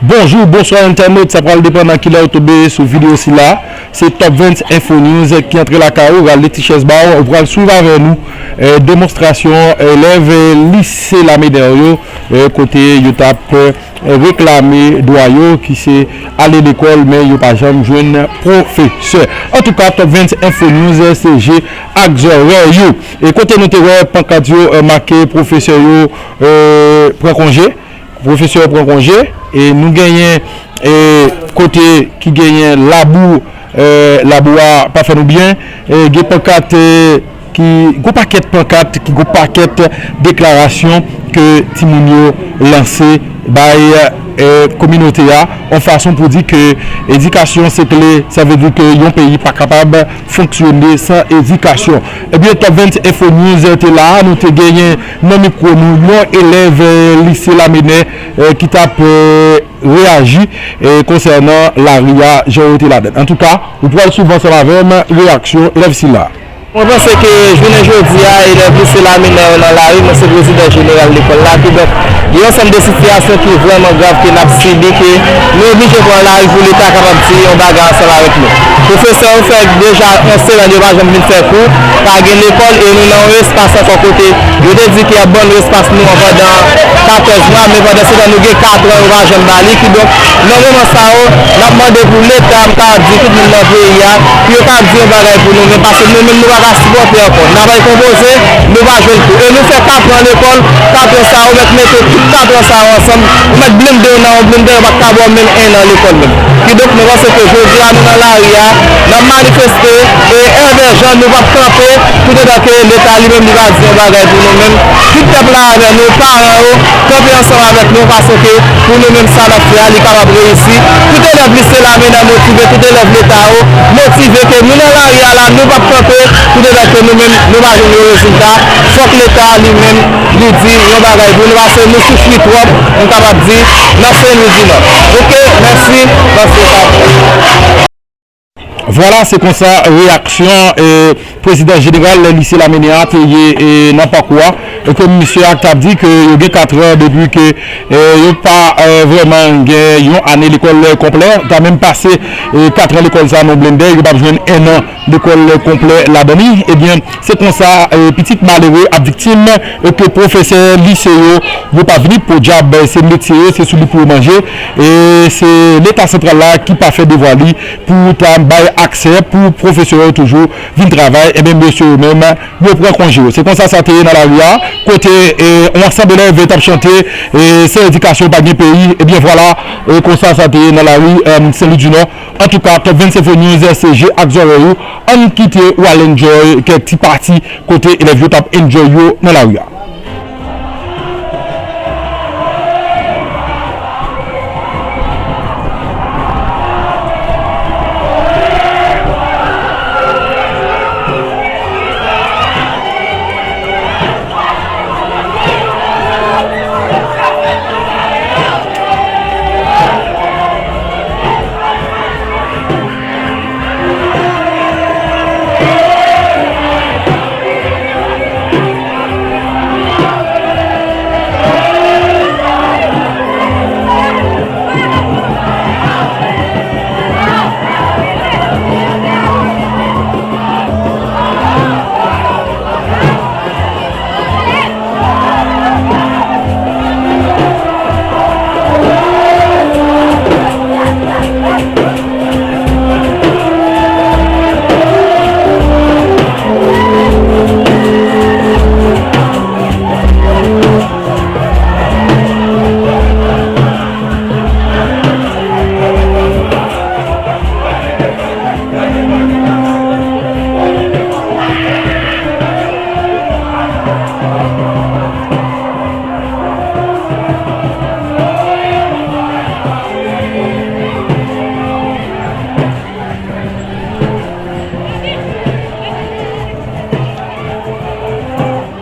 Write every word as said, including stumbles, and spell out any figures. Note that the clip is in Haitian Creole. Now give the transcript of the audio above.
Bonjou, bonswa entènot, sa pral depann nan kilè ou tonbe sou videyo sila. Se Top Vent Info News ki antre lakay ou, rale ti chèz ba w, ou pral swiv avè nou eh, demonstrasyon elèv lise Lamenè yo eh, kote yo t ap eh, reklame dwa yo ki se ale lekòl men yo pa janm jwenn pwofesè. Antouka, Top Vent Info News se je ak zòrèy ou. E kote nou te wè pankat yo eh, make pwofesè yo eh, pran konje. Pwofesè yo pran konje e nou genyen e, kote ki genyen labou, e, labou a pa fè nou byen, e, gen pankat e, ki, gwo pakèt pankat, ki gwo pakèt deklarasyon ke timoun yo lanse bay e, kominote a, yon fason pou di ke edikasyon se kle, sa vle di ke yon peyi pa kapab fonksyone san edikasyon. Ebyen, Top Vent Info News te la, nou te genyen nan mikwo nou yon elèv eh, lise Lamenè eh, ki t ap eh, reyaji eh, konsènan lari a, jan yo te ladan l. Antouka, ou pral swiv ansanm avè m reyaksyon elèv sila. Mwen panse ke jounen jodi a, elèv lise Lamenè yo nan lari, mwen se prezidan jeneral lekòl la, kidonk, gen yon ansanm de sitiyasyon ki vrèman grav ke n ap sibi, ke nou oblije pran lari pou Leta kapab di yon bagay ansanm avèk nou. Pwofesè yo fè deja yon semèn yo pa janm vin fè kou, pa gen lekòl e nou nan yon espas ankò kote yo te di ke y ap ban nou espas nou an pandan katòz mwa, men pandan se tan nou gen kat an yo pa janm ba li, kidonk nan moman sa yo, n ap mande pou Leta, m ka di tout moun nan peyi a, pou yo ka di yon bagay pou nou menm, paske nou menm nou pa ka sipòte ankò. N ap al konpoze, nou pa jwenn kou. E nou fè kat an lekòl, kat an sa yo, mèt mete tout kat an sa yo ansanm, ou mèt blende yo nan yon blendè, yo pa t ka ba w menm en an lekòl menm. Kidonk, mwen panse ke jodi a, nou nan lari a, n ap manifeste, e Herbert Jean, nou p ap kanpe, toutotan ke Leta li menm li pa di yon bagay pou nou menm. Tout pèp la avè nou, paran yo, kanpe ansanm avèk nou, paske pou nou menm sa n ap fè a, li kapab reyisi. Tout elèv lise Lamenè motive, tout elèv Leta yo motive ke nou nan lari a la, nou p ap kanpe, toutotan ke nou menm, nou pa jwenn yon rezilta. Fòk Leta li menm, li di yon bagay pou nou, paske nou soufri twòp, nou kapab di, n ap fè nou di non. Oke, mèsi, mèsi. Vwala, se konsa reyaksyon eh, prezidan jeneral lise Lamenè a te ye eh, nan pakou a, eh, ke misye a t ap di ke yo gen kat an depi ke eh, yo pa eh, vrèman gen yon ane lekòl konplè, ta menm pase eh, kat an lekòl sa nan blendè, yo p ap jwenn en an lekòl konplè ladan li. Ebyen, se konsa eh, pitit malere ap viktim eh, ke pwofesè lise yo, yo pa vini podyab, se metye yo, se sou li pou yo manje. E se Leta santral la ki pa fè devwa li pou ta bay aksè pou pwofesè yo toujou vin travay, ebyen mesye yo menm, yo pran konje yo. Se konsa sa te ye nan lari a, kote eh, yon ansanm elèv t ap chante eh, san edikasyon pa gen peyi, ebyen vwala, eh, konsa sa te ye nan lari eh, Sen Lwi di Nò. Antouka, Top Vent Info News, se je ak zòrèy ou, ann kite ou al enjoy kèk ti pati kote elèv yo t ap enjoy yo nan lari a.